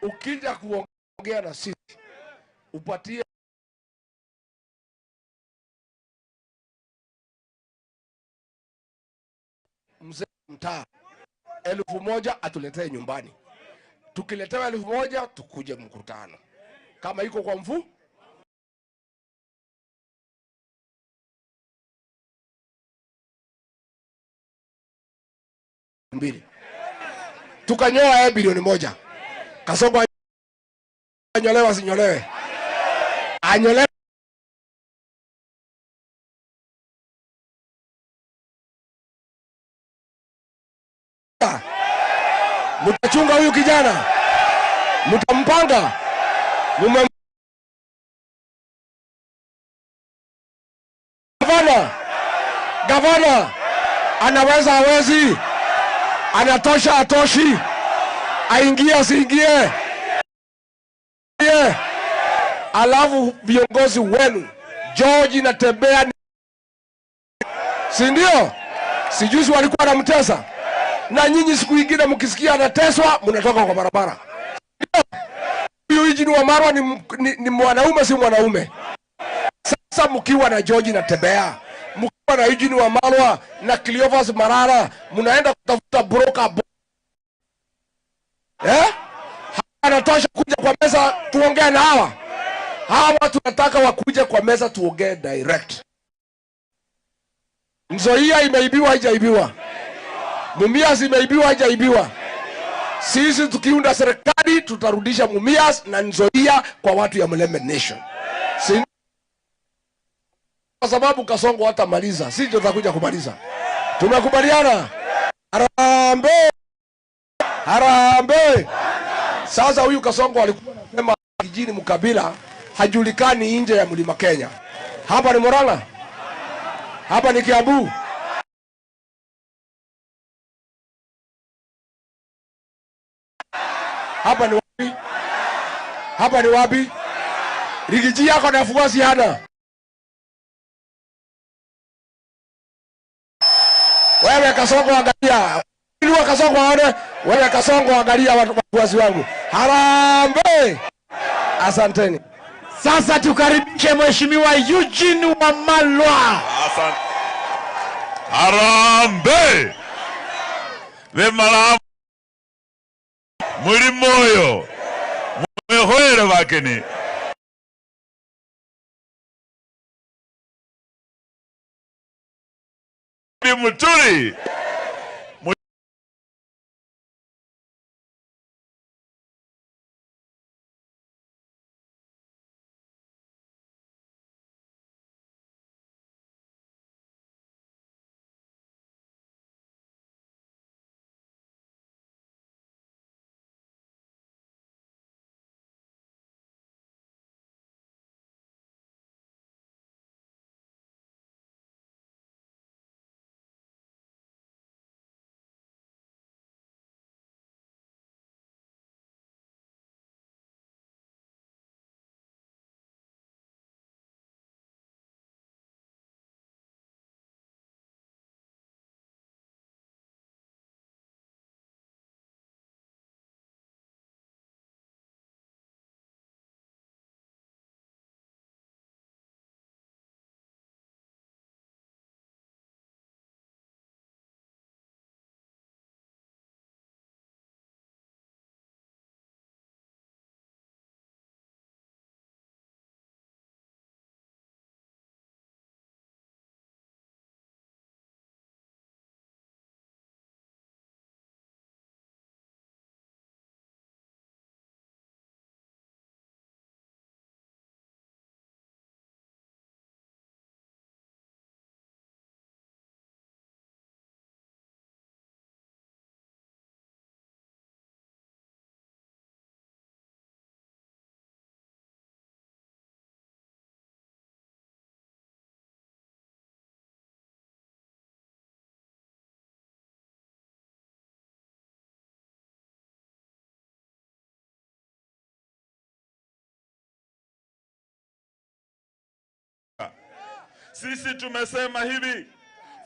Ukija kuongea na sisi upatie mzee mtaa 1,000 atuletee nyumbani. Tukiletewa 1,000 tukuje mkutano. Kama iko kwa mfu mbili. Tukanyoa bilioni 1. Kasongo anyolewe asinyolewe? Anyolewe. Mtachunga huyu kijana? Mtampanga? Gavana, gavana anaweza hawezi? Anatosha atoshi? Aingie asiingie? Alafu viongozi wenu George Natembeya, si ndio? Sijuzi walikuwa wanamtesa. Na nyinyi siku nyingine mkisikia anateswa mnatoka kwa barabara. Huyu Eugene Wamalwa ni mwanaume si mwanaume? Sasa mkiwa na George Natembeya, mkiwa na Eugene Wamalwa na Cleophas Malala, mnaenda kutafuta broker. Anatosha kuja kwa meza tuongee na hawa. Hawa tunataka wakuje kwa meza tuongee direct. Nzoia imeibiwa haijaibiwa? Mumias imeibiwa haijaibiwa? Sisi tukiunda serikali tutarudisha Mumias na Nzoia kwa watu ya Mulembe Nation. Si kwa sababu Kasongo hatamaliza, sisi tutakuja kumaliza. Tumekubaliana? Harambee! Harambee! Sasa huyu Kasongo alikuwa anasema kijini mkabila hajulikani nje ya Mlima Kenya. Hapa ni Murang'a? Hapa ni Kiambu? Hapa ni wapi? Hapa ni wapi? Rigiji yako na fuasi hana. Wewe Kasongo angalia. Wewe Kasongo aone. Wewe Kasongo angalia wafuasi wangu. Harambee! Asanteni. Sasa tukaribishe Mheshimiwa Eugene Wamalwa. Asante. Harambee! Vemala muri moyo mwehoere bakeni. Muturi Sisi tumesema hivi,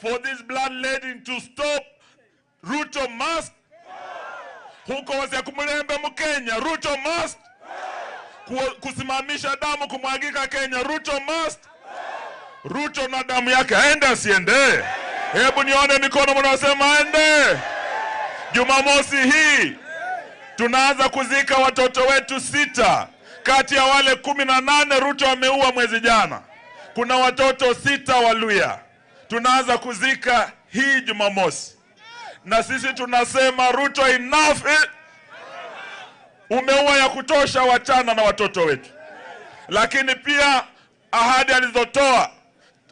for this bloodletting to stop, Ruto must, Huko kumulembe Mkenya, Ruto must. Kusimamisha damu kumwagika Kenya, Ruto must. Ruto na damu yake aende asiende? Hebu nione mikono mnaosema aende. Jumamosi hii tunaanza kuzika watoto wetu 6 kati ya wale 18 Ruto ameua mwezi jana. Kuna watoto 6 wa Luya. Tunaanza kuzika hii Jumamosi. Na sisi tunasema Ruto enough. Umeua ya kutosha, wachana na watoto wetu. Lakini pia ahadi alizotoa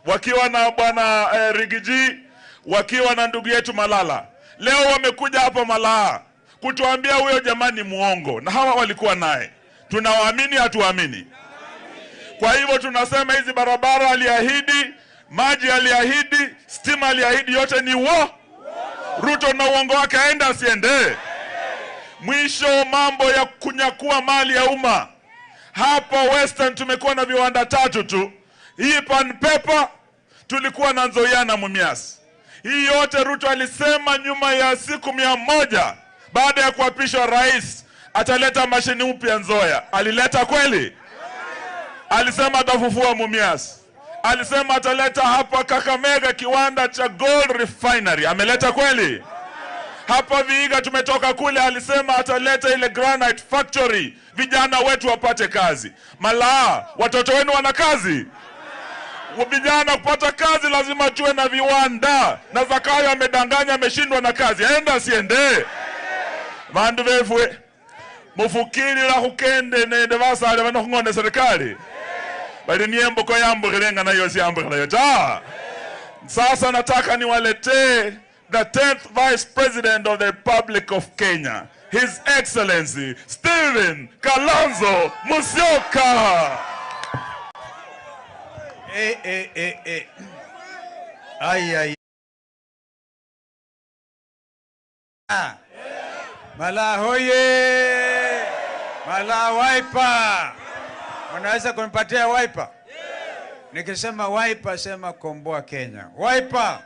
wakiwa na bwana Rigiji, wakiwa na ndugu yetu Malala. Leo wamekuja hapa Malaa kutuambia huyo jamani muongo, na hawa walikuwa naye. Tunawaamini hatuamini? Kwa hivyo tunasema hizi barabara aliahidi, maji aliahidi, stima aliahidi, yote ni wo. Ruto na uongo wake aenda asiende? Mwisho mambo ya kunyakua mali ya umma. Hapa Western tumekuwa na viwanda 3 tu. Hii Pan Paper tulikuwa na Nzoia na Mumias. Hii yote Ruto alisema nyuma ya siku 100 baada ya kuapishwa rais ataleta mashini upya Nzoia. Alileta kweli? Alisema atafufua Mumias. Alisema ataleta hapa Kakamega kiwanda cha gold refinery. Ameleta kweli? Hapa Vihiga tumetoka kule, alisema ataleta ile granite factory, vijana wetu wapate kazi. Malaa, watoto wenu wana kazi? Vijana kupata kazi lazima tuwe na viwanda. Na Zakayo amedanganya, ameshindwa na kazi. Aenda asiende? Bandu befwe mufukirira khukende nende basale bano khung'onde serikali bali niemboko yambukhilenga nayo siyambukhila ta. Sasa nataka niwaletee the 10th Vice President of the Republic of Kenya, His Excellency Stephen Kalonzo Musyoka. Ay, ay. Mala hoye! Mala Wiper! Unaweza kunipatia Wiper? Nikisema Wiper, sema komboa Kenya. Wiper!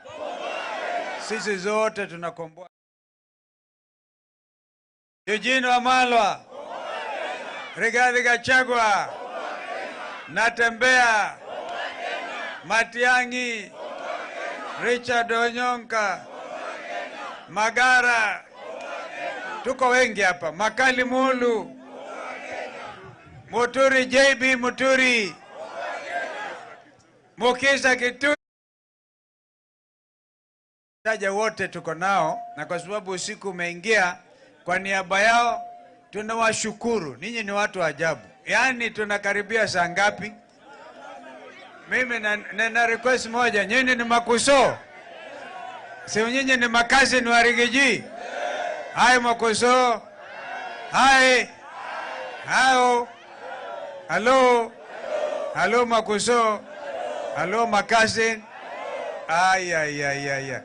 Sisi zote tunakomboa. Eugene Wamalwa, Rigathi Gachagua, Natembea, Matiang'i, Richard Onyonka, Magara, tuko wengi hapa, Makali Mulu, Muturi, JB Muturi, Mukisa Kitu. Taja wote tuko nao, na kwa sababu usiku umeingia, kwa niaba yao tunawashukuru. Ninyi ni watu ajabu. Yaani tunakaribia saa ngapi? Mimi na request moja, nyinyi ni makuso. Si nyinyi ni makazi ni warigiji. Hai makuso. Hai. Hao. Hello. Hello makuso. Hello makazi. Ay ay ay ay.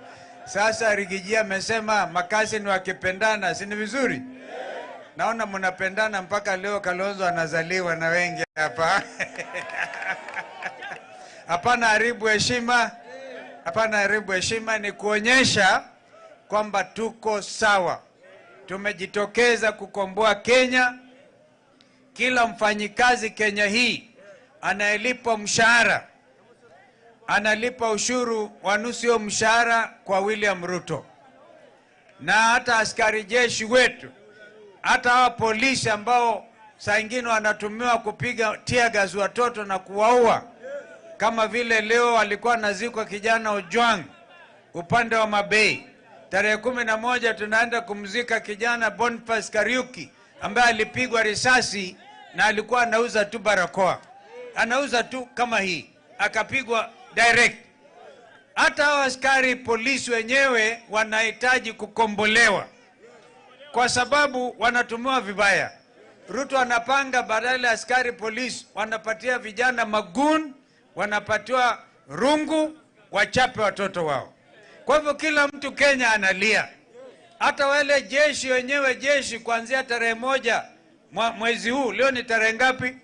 Sasa Rigiji amesema makazi ni wakipendana, si ni vizuri? Naona mnapendana mpaka leo Kalonzo anazaliwa na wengi hapa. Hapana haribu heshima. Hapana haribu heshima, ni kuonyesha kwamba tuko sawa. Tumejitokeza kukomboa Kenya. Kila mfanyikazi Kenya hii anayelipwa mshahara analipa ushuru wa nusu ya mshahara kwa William Ruto. Na hata askari jeshi wetu, hata hawa polisi ambao saa nyingine wanatumiwa kupiga tear gas watoto na kuwaua, kama vile leo alikuwa anazikwa kijana Ojwang upande wa Mabei. Tarehe 11 tunaenda kumzika kijana Boniface Kariuki ambaye alipigwa risasi na alikuwa anauza tu barakoa. Anauza tu kama hii, akapigwa direct. Hata hawa askari polisi wenyewe wanahitaji kukombolewa kwa sababu wanatumiwa vibaya. Ruto anapanga badala ya askari polisi wanapatia vijana magun, wanapatiwa rungu, wachape watoto wao. Kwa hivyo kila mtu Kenya analia. Hata wale jeshi wenyewe, jeshi kuanzia tarehe 1 mwezi huu, leo ni tarehe ngapi?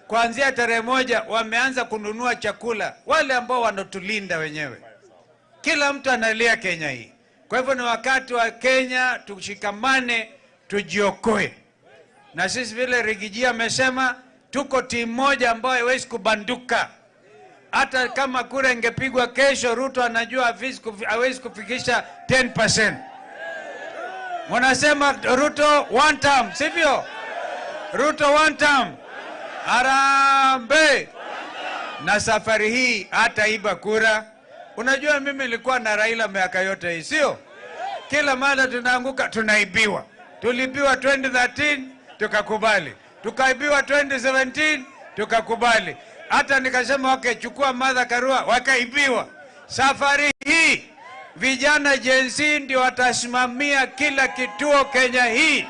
Kuanzia tarehe 1 wameanza kununua chakula, wale ambao wanatulinda wenyewe. Kila mtu analia Kenya hii. Kwa hivyo ni wakati wa Kenya tushikamane, tujiokoe. Na sisi vile Riggy G amesema, tuko timu moja ambayo haiwezi kubanduka. Hata kama kura ingepigwa kesho, Ruto anajua hawezi kufikisha 10%. Wanasema Ruto one term, sivyo? Ruto one term. Harambee. Na safari hii hataiba kura. Unajua mimi nilikuwa na Raila miaka yote hii, sio? Kila mara tunaanguka tunaibiwa. Tulibiwa 2013 tukakubali. Tukaibiwa 2017 tukakubali. Hata nikasema okay, chukua Martha Karua, wakaibiwa. Safari hii vijana Gen Z ndio watasimamia kila kituo Kenya hii.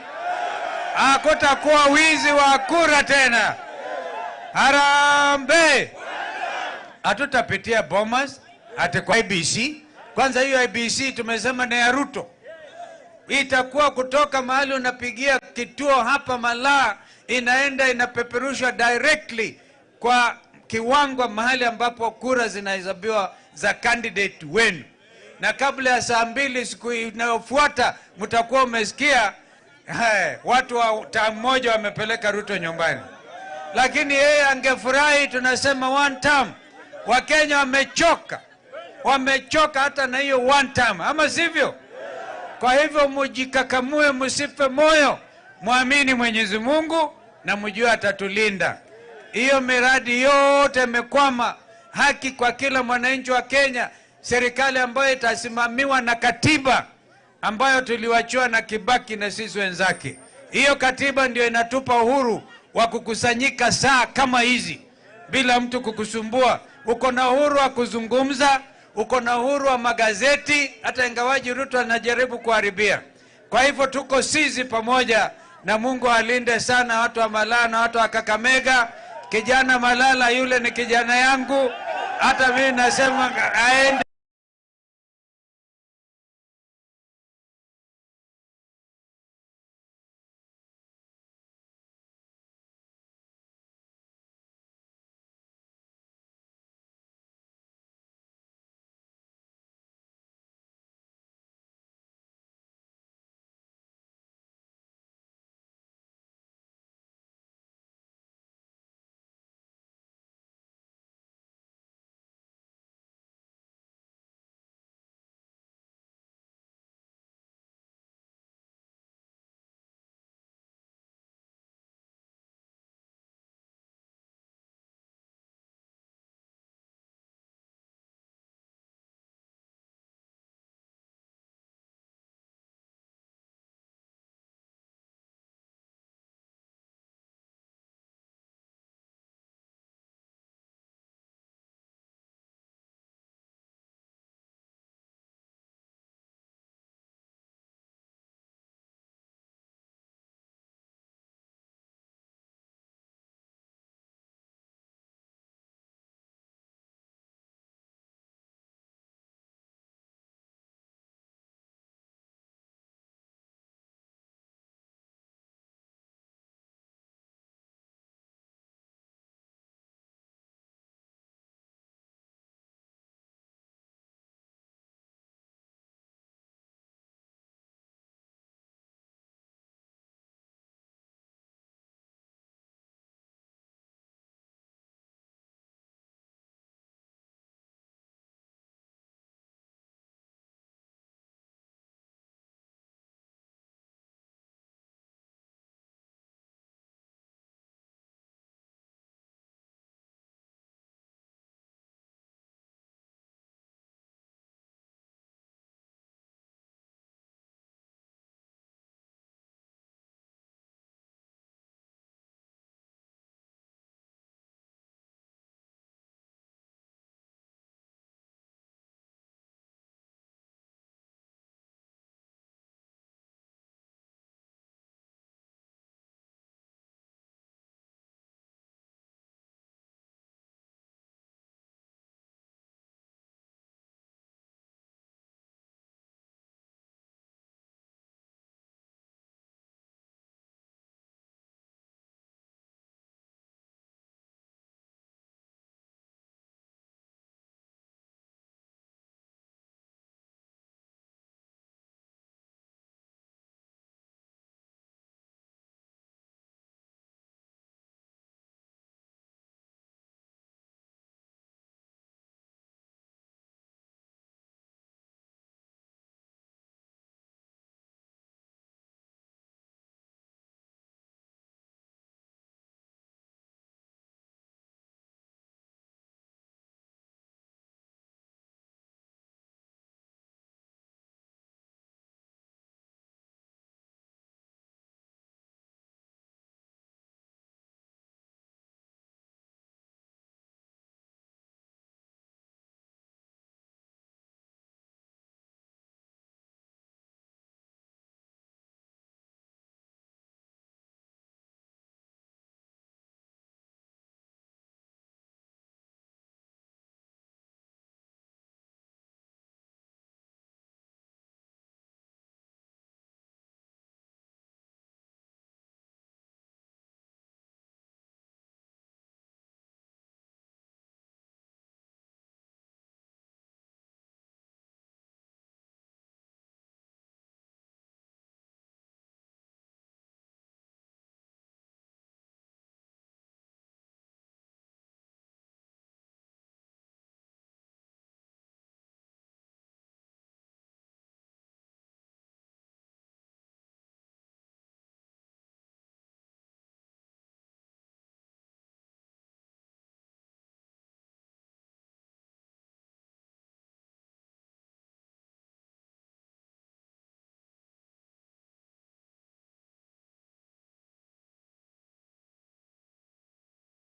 Hakutakuwa wizi wa kura tena. Harambee. Hatutapitia Bomas hata kwa IEBC. Kwanza hiyo IEBC tumesema ni ya Ruto. Itakuwa kutoka mahali unapigia kituo hapa Malaa, inaenda inapeperushwa directly kwa kiwango mahali ambapo kura zinahesabiwa za candidate wenu. Na kabla ya saa 2 siku inayofuata mtakuwa umesikia watu wa term moja wamepeleka Ruto nyumbani. Lakini yeye angefurahi, tunasema one term. Wakenya wamechoka. Wamechoka hata na hiyo one term, ama sivyo? Kwa hivyo mujikakamue, msife moyo, muamini Mwenyezi Mungu na mjue atatulinda. Hiyo miradi yote imekwama. Haki kwa kila mwananchi wa Kenya, serikali ambayo itasimamiwa na katiba ambayo tuliwachiwa na Kibaki na sisi wenzake. Hiyo katiba ndio inatupa uhuru wa kukusanyika saa kama hizi bila mtu kukusumbua. Uko na uhuru wa kuzungumza, uko na uhuru wa magazeti, hata ingawaji Ruto anajaribu kuharibia. Kwa hivyo tuko sisi pamoja, na Mungu alinde sana watu wa Malala na watu wa Kakamega. Kijana Malala yule ni kijana yangu, hata mimi nasema aende.